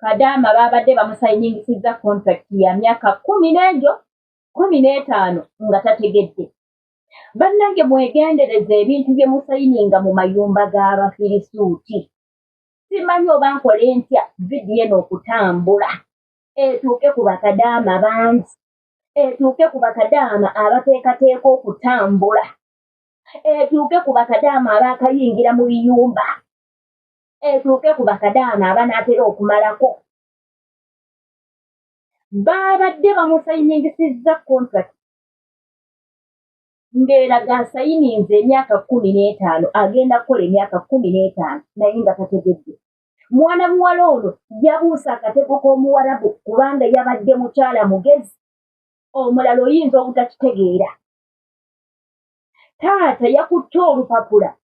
Kadaama baabadde bamusayiningisiza contract ya myaka kkumi n'egyo 15 nga tategedde. Bannange mwegendereze ebintu bye musayininga mu mayumba g'Abafirisuuti. Simanyi oba nkole ntya vidiyo eno okutambula etuuke ku bakadaama bangi, etuuke ku bakadaama abateekateeka okutambula, etuuke ku bakadaama abaakayingira mu biyumba, etuuke ku bakadaama abanaatera okumalako. Baabadde bamusayiningisizza contract ng'eraga asayininze emyaka 15, agenda kukola emyaka 15 naye nga tategedde. Mwana muwala ono yabuuse akatego k'Omuwarabu kubanga yabadde mukyala mugezi, omulala oyinza obutakitegeera. Taata yakutte olupapula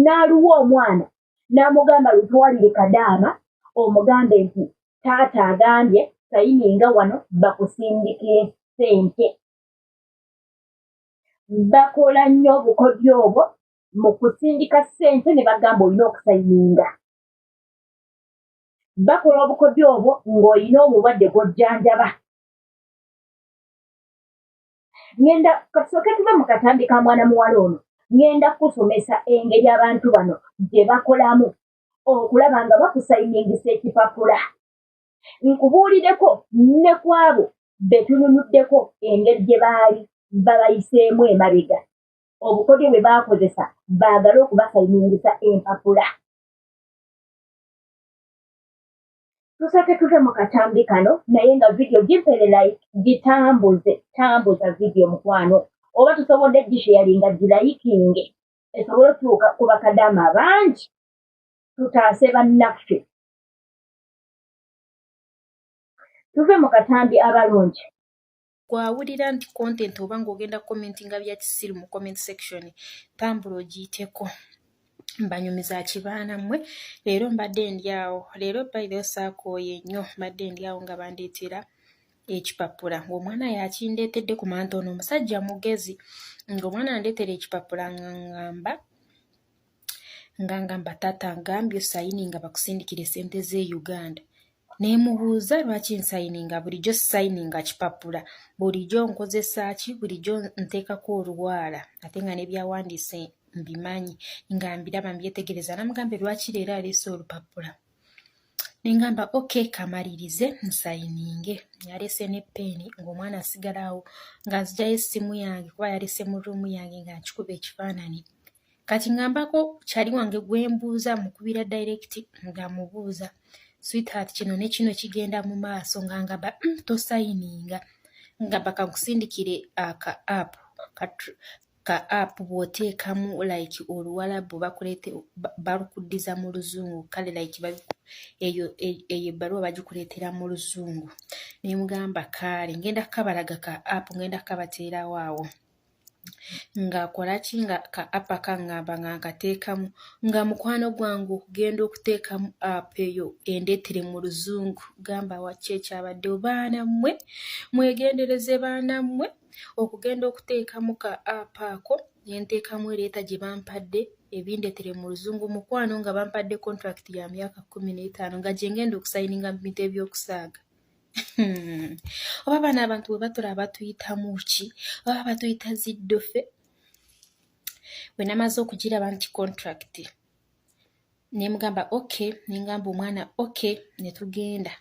n'aluwa omwana n'amugamba lutwalire Kadaama omugambe nti taata agambye sayininga wano bakusindikire ssente. Bakola nnyo obukodyo obwo mu kusindika ssente ne bagamba olina okusayininga. Bakola obukodyo obwo ng'olina omulwadde gw'ojjanjaba. Ngenda katusooke tuve mu katambi ka mwana muwala ono. Ngenda kukusomesa engeri abantu bano gye bakolamu okulaba nga bakusayiningisa ekipapula. Nkubuulireko ne ku abo be tununuddeko engeri gye baali babayiseemu emabega, obukodyo bwe baakozesa baagale okubasayiningisa empapula. Tusooke tuve mu katambi kano naye nga vidiyo gimpere like, gitambuze, tambuza vidiyo mukwano, oba tusobodde gisheyalinga gilayikinge esobole otuuka ku bakadaama bangi tutaase bannaffe. Tuve mu katambi abalungi. Gwawulira nti content oba ng'ogenda commentinga bya kisiru mu comment section, tambula ogiyiteko. Mbanyumiza ki baana mmwe? Leero mbadde ndi awo, leero by the way saakooye nnyo, mbadde ndi awo nga bandeetera ekipapula ng'omwana y'akindeetedde ku manta. Ono omusajja mugezi, ng'omwana andeetera ekipapula nga ŋŋamba nga ngamba taata ngambye osayininga bakusindikire ssente z'e Uganda. Ne mubuuza lwaki nsayininga, bulijjo sisayininga kipapula, bulijjo nkozesa ki, bulijjo nteekako oluwaala ate nga n'ebyawandiise mbimanyi nga mbiraba mbyetegereza. Namugambye lwaki leero aleese olupapula. Ne ngamba okay kamalirize nsayininge. Yaleese ne ppeeni ng'omwana asigala awo nga nzigyayo essimu yange kuba yalese mu ruumu yange nga nkikuba ekifaananyi. Kati ngambako kyali wange gwe mbuuza mukubira direct nga mubuuza sweetheart kino ne kino kigenda mu maaso nga ngamba tosayininga, ngamba kankusindikire aka app ka app bw'oteekamu like Oluwalabu bakuleete balukuddiza mu Luzungu, kale like eyo eyo ebbaluwa bagikuleetera mu Luzungu. Ne mugamba kaale ngenda kukabalaga ka app, ngenda kukabateerawo awo. Ng'akola ki nga ka app akaŋŋamba nga nkateekamu, nga mukwano gwange okugenda okuteekamu app eyo endeetere mu Luzungu, gamba wa ki ekyabaddewo. Baana mmwe mwegendereze, baana mmwe, okugenda okuteekamu ka app ako ne nteekamu ereeta gye bampadde ebindeetere mu Luzungu, mukwano nga bampadde contract ya myaka 15 nga gye ngenda okusayininga mu bintu eby'okusaaga. Oba bano abantu bwe batulaba batuyitamu ki? Oba batuyita ziddofe? Bwe namaze okugiraba nti contract, ne mugamba okay, ne ngamba omwana okay, ne tugenda.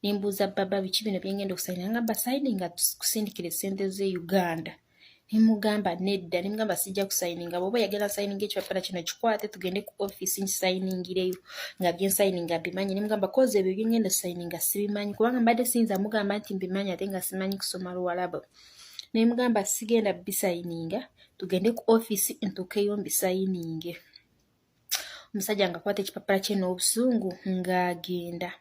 Ne mbuuza baba biki bino bye ngenda okusayininga, ngamba sayininga kusindikira essente z'e Uganda. Ne mugamba nedda, ne mugamba sijja kusayininga, bw'oba oyagala nsayininga ekipapula kino kikwate tugende ku ofiisi nkisayiningireyo nga bye nsayininga mbimanyi. Ne mugamba kozi ebyo bye ngenda okusayininga sibimanyi kubanga mbadde siyinza mugamba nti mbimanyi ate nga simanyi kusoma Luwalabu. Ne mugamba sigenda bisayininga, tugende ku ofiisi ntuukeyo mbisayininge. Omusajja ng'akwata ekipapula kye n'obusungu ng'agenda.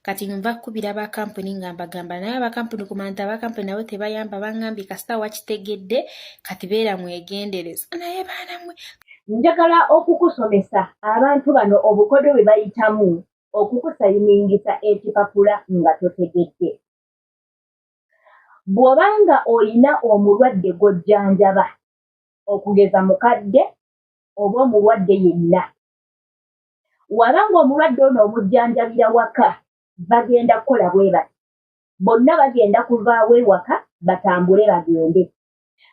Kati nva kukubira aba kampuni nga mbagamba, naye aba kampuni kumanya nti aba kampuni nabo tebayamba, baŋŋambye kasita wakitegedde kati beera mwegendereza. Naye baana mmwe. Njagala okukusomesa abantu bano obukodyo bwe bayitamu okukusayiningisa ekipapula nga totegedde. Bw'oba nga olina omulwadde gw'ojjanjaba, okugeza mukadde oba omulwadde yenna, waba ng'omulwadde ono omujjanjabira waka, Bagenda kukola bwe bati, bonna bagenda kuvaawo ewaka batambule bagende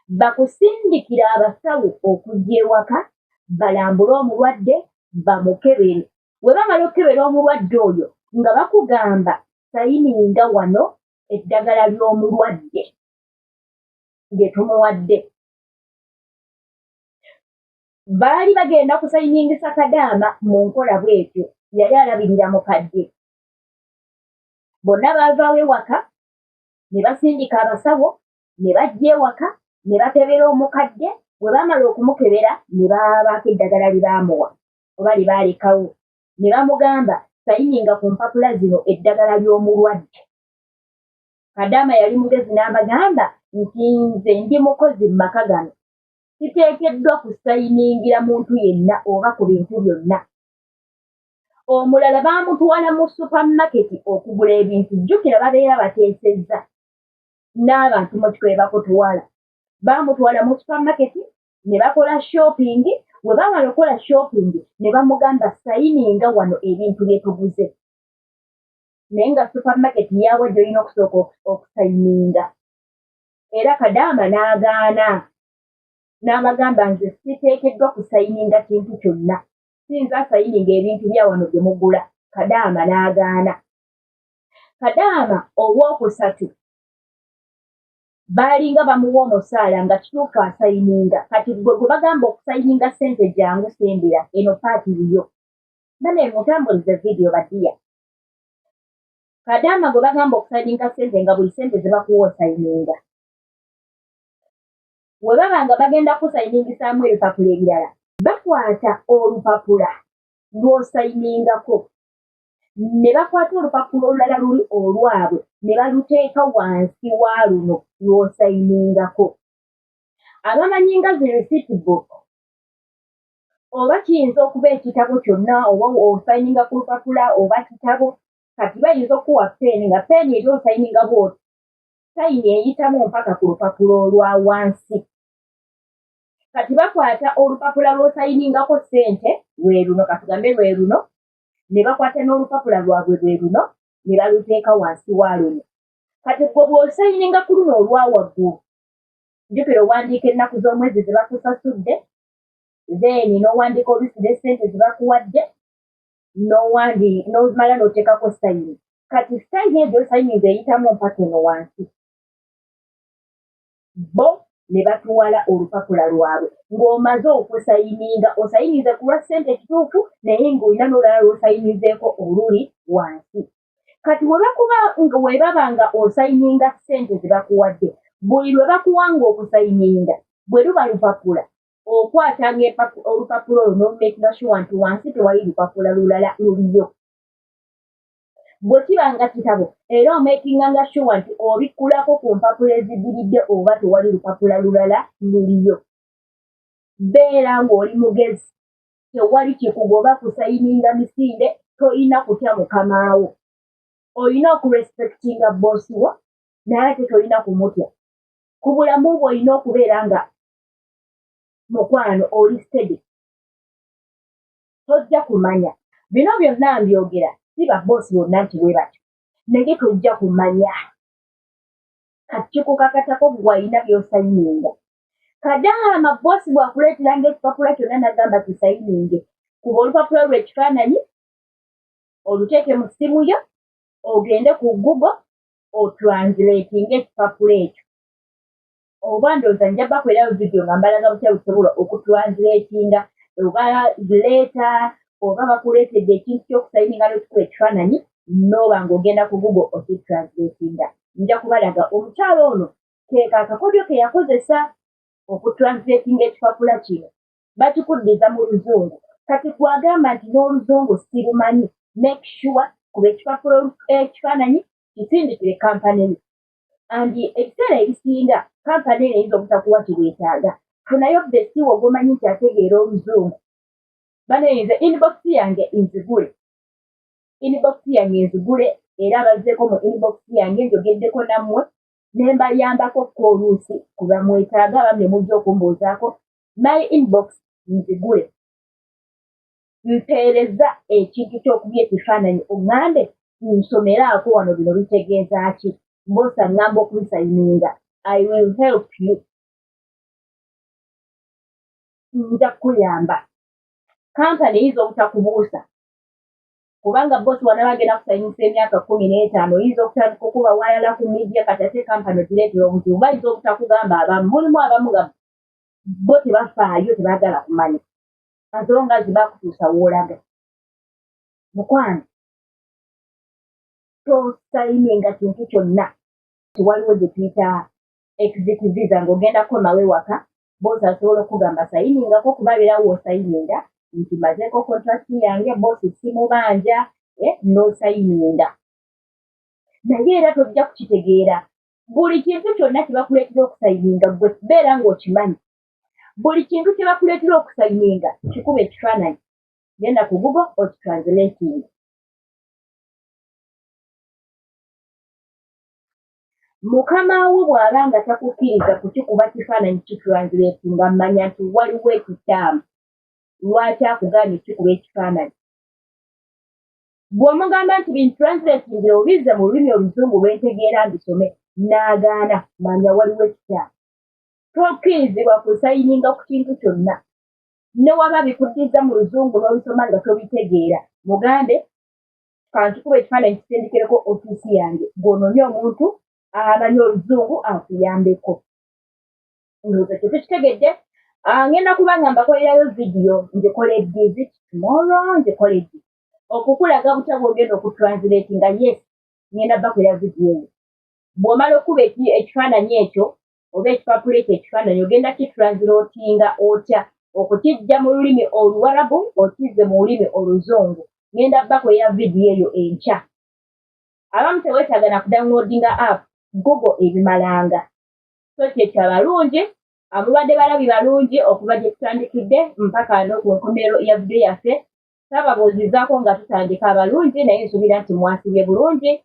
bakusindikira abasawo okujja ewaka balambule omulwadde, bamukebere. We bamala okukebera omulwadde oyo nga bakugamba, "Sayininga wano eddagala ly'omulwadde lye tumuwadde." Baali bagenda kusayiningisa Kadaama mu nkola bw'etyo, yali alabirira mukadde. Bonna baavaawo ewaka ne basindika abasawo ne bajja ewaka ne bakebera omukadde. Bwe baamala okumukebera ne babaako eddagala lye baamuwa oba lye baalekawo, ne bamugamba, "Sayininga ku mpapula zino eddagala ly'omulwadde." Kadaama yali mugezi n'abagamba nti, "Nze ndi mukozi mu maka gano, siteekeddwa kusayiningira muntu yenna oba ku bintu byonna." Omulala baamutwala mu supamaketi okugula ebintu. Jjukira babeera bateesezza n'abantu mu kifo bakutwala. Baamutwala mu supamaketi ne bakola shopping. We baamala okukola shopping ne bamugamba, "Sayininga wano ebintu bye tuguze," naye nga supamaketi yaawa gy'olina okusooka okusayininga. Era Kadaama n'agaana n'abagamba, "Nze siteekeddwa kusayininga kintu kyonna, siyinza asayininga ebintu bya wano bye mugula." Kadaama n'agaana. Kadaama owookusatu baalinga bamuwa omusaala nga kituufu asayininga. Kati gwe gwe bagamba okusayininga ssente, jangu sembera eno part yiyo bane mutambulize vidiyo badiya. Kadaama gwe bagamba okusayininga ssente nga buli ssente ze bakuwa osayininga, we baba nga bagenda kusayiningisa ebipapula ebirala, bakwata olupapula lw'osayiningako ne bakwata olupapula olulala luli olwabwe ne baluteeka wansi wa luno lw'osayiningako. Abamanyi nga zi receipt book, oba kiyinza okuba ekitabo kyonna, oba osayininga ku lupapula oba kitabo. Kati bayinza okuwa peeni, nga peeni eri osayininga bwoti, sayini eyitamu mpaka ku lupapula olwa wansi. Kati bakwata olupapula lw'osayiningako ssente lwe luno, katugambe lwe luno, ne bakwata n'olupapula lwabwe lwe luno ne baluteeka wansi wa luno. Kati gwe bw'osayininga ku luno olwa waggulu, jjukira owandiika ennaku z'omwezi ze bakusasudde, then n'owandiika oluusi n'essente ze bakuwadde, n'omala n'oteekako sayini. Kati sayini eyo gy'osayininze eyitamu mpaka eno wansi, bo ne batuwala olupapula lwabwe ng'omaze okusayininga. Osayininze ku lwa ssente kituufu, naye ng'olina n'olulala lw'osayinizeeko oluli wansi. Kati we bakuba we baba nga osayininga ssente ze bakuwadde, buli lwe bakuwanga okusayininga bwe luba lupapula, okwatanga olupapula olwo n'omakinga sure nti wansi tewali lupapula lulala luliyo. Bwe kiba nga kitabo, era omakinganga sure nti obikkulako ku mpapula eziddiridde oba tewali lupapula lulala luliyo. Beera ng'oli mugezi, tewali kikugoba kusayininga misinde. Toyina kutya mukamaawo, olina okurespectinga boss wo, naye ate tolina kumutya. Ku bulamu bwe olina okubeera nga mukwano oli steady. Tojja kumanya bino byonna mbyogera si babosi bonna nti bwe batyo, naye tojja kumanya. Kati kikukakatako gwe alina by'osayininga. Kadaama boss bw'akuleeteranga ekipapula kyonna n'agamba kisayininge, kuba olupapula lwo ekifaananyi, oluteeke mu ssimu yo, ogende ku Google otranslatinge ekipapula ekyo. Oba ndowooza nja bakolerayo vidiyo nga mbalaga butya busobola okutranslatinga, oba letter, oba bakuleetedde ekintu ky'okusayininga n'okikuba ekifaananyi n'oba ng'ogenda ku Google okitranslatinga. Nja kubalaga omukyalo ono keeka akakodyo ke yakozesa okutranslatinga ekipapula kino. Bakikuddiza mu Luzungu. Kati gwagamba nti n'Oluzungu sirumanyi, make sure kuba ekipapula ekifaananyi, kisindikire kampani yo. And ebiseera ebisinga kampani eno eyinza obutakuwa kiweetaaga. Funayo bestie wo gw'omanyi nti ategeera Oluzungu. Baneyinza inbox yange nzigule, inbox yange nzigule, era abazzeeko mu inbox yange njogeddeko nammwe ne mbayambako ko oluusi kuba mwetaaga abamu ne mujja okumbuuzaako. My inbox nzigule, mpeereza ekintu ky'okubya ekifaananyi oŋŋambe. Nsomeraako wano bino bitegeeza ki? Boss aŋŋamba okubisayininga. I will help you. Nja kukuyamba. Kampani eyinza obutakubuusa kubanga boss wanaba agenda kusayinisa emyaka 15, oyinza okutandika okuba wayala ku media. Kati ate kampani ogireetera obuzibu. Bayinza obutakugamba. Abamu mulimu abamu nga bo tebafaayo, tebaagala kumanya, as long as bakutuusa woolaga. Mukwano, tosayininga kintu kyonna. Waliwo gye tuyita exit visa, ng'ogenda kukomawo ewaka, boss asobola okugamba sayiningako, kubabeerawo osayininga nti mazeeko contract yange, boss simubanja, eh, n'osayininga. Naye era tojja kukitegeera. Buli kintu kyonna kye bakuleetera okusayininga, gwe beera ng'okimanyi. Buli kintu kye bakuleetera okusayininga, kikuba ekifaananyi, genda ku Google okitranslating. Mukama wo bw'aba nga takukkiriza kukikuba kifaananyi kitranslatinga, mmanya nti waliwo ekikyamu. Lwaki akugaanye okukikuba ekifaananyi? Bw'omugamba nti bintranslatingire obizze mu lulimi Oluzungu lwentegeera mbisome, n'agaana, manya waliwo ekikyamu. Tokkirizibwa kusayininga ku kintu kyonna ne waba bikuddiza mu Luzungu n'obisoma nga tobitegeera. Mugambe kankikuba ekifaananyi kisindikireko ofiisi yange, gw'onoonye omuntu amanyi Oluzungu akuyambeko. Ndowooza kyo tukitegedde. Ngenda kuba nga mbakolerayo vidiyo. Ngikoledde, is it tomorrow? Ngikoledde okukulaga butya bw'ogenda okutranslatinga. Yes, ngenda bakolera vidiyo eyo. Bw'omala okuba ekifaananyi ekyo oba ekipapula ekyo ekifaananyi, ogenda kitranslatinga otya okukijja mu lulimi Oluwarabu okizze mu lulimi Oluzungu? Ngenda bakolera vidiyo eyo enkya. Abamu teweetaaga na kudownloadinga app, Google ebimalanga. So kyekyo, abalungi amubadde balabi balungi okuva gye tutandikidde mpaka n'oku nkomerero ya vidiyo yaffe. Saababuuzizaako nga tutandika, abalungi, naye nsuubira nti mwasibye bulungi.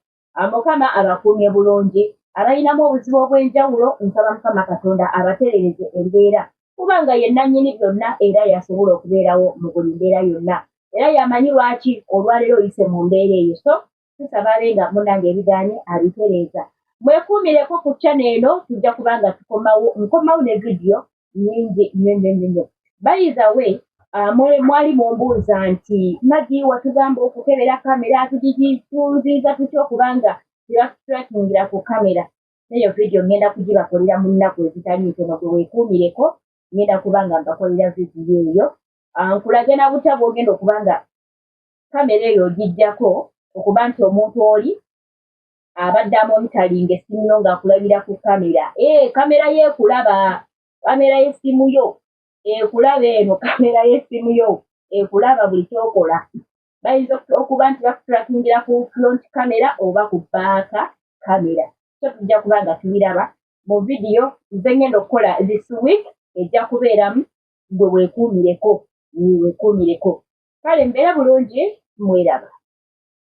Mukama abakuumye bulungi. Abalinamu obuzibu obw'enjawulo, nsaba Mukama Katonda abaterereze embeera, kubanga ye nannyini byonna era yasobola okubeerawo mu buli mbeera yonna, era yamanyi lwaki olwaleero oyise mu mbeera eyo. So tusaba abe nga munange ebigaanye abitereeza. Mwekuumireko ku channel eno, tujja kubanga tukomawo, nkomawo ne vidiyo nyingi nnyo nnyo nnyo nnyo. By the way, mwali mumbuuza nti Magi watugamba okukebera kamera, tuziiza tutya okubanga tebatutrackingira ku kamera? Eyo vidiyo ngenda kugibakolera mu nnaku ezitali ntono. Gwe weekuumireko, ngenda kuba nga mbakolera vidiyo eyo, nkulage na butya bw'ogenda okuba nga kamera eyo ogijjako, okuba nti omuntu oli abadde amonitoringa essimu yo ng'akulabira ku kamera. Ee, kamera ye ekulaba, kamera y'essimu yo ekulaba. Eno kamera y'essimu yo ekulaba buli kyokola. Bayinza okuba nti bakutrackingira ku front camera oba ku back camera. So tujja kuba nga tubiraba mu vidiyo nze ngenda okukola this week, ejja kubeeramu. Gwe weekuumireko, weekuumireko. Kale mbeera bulungi, mweraba.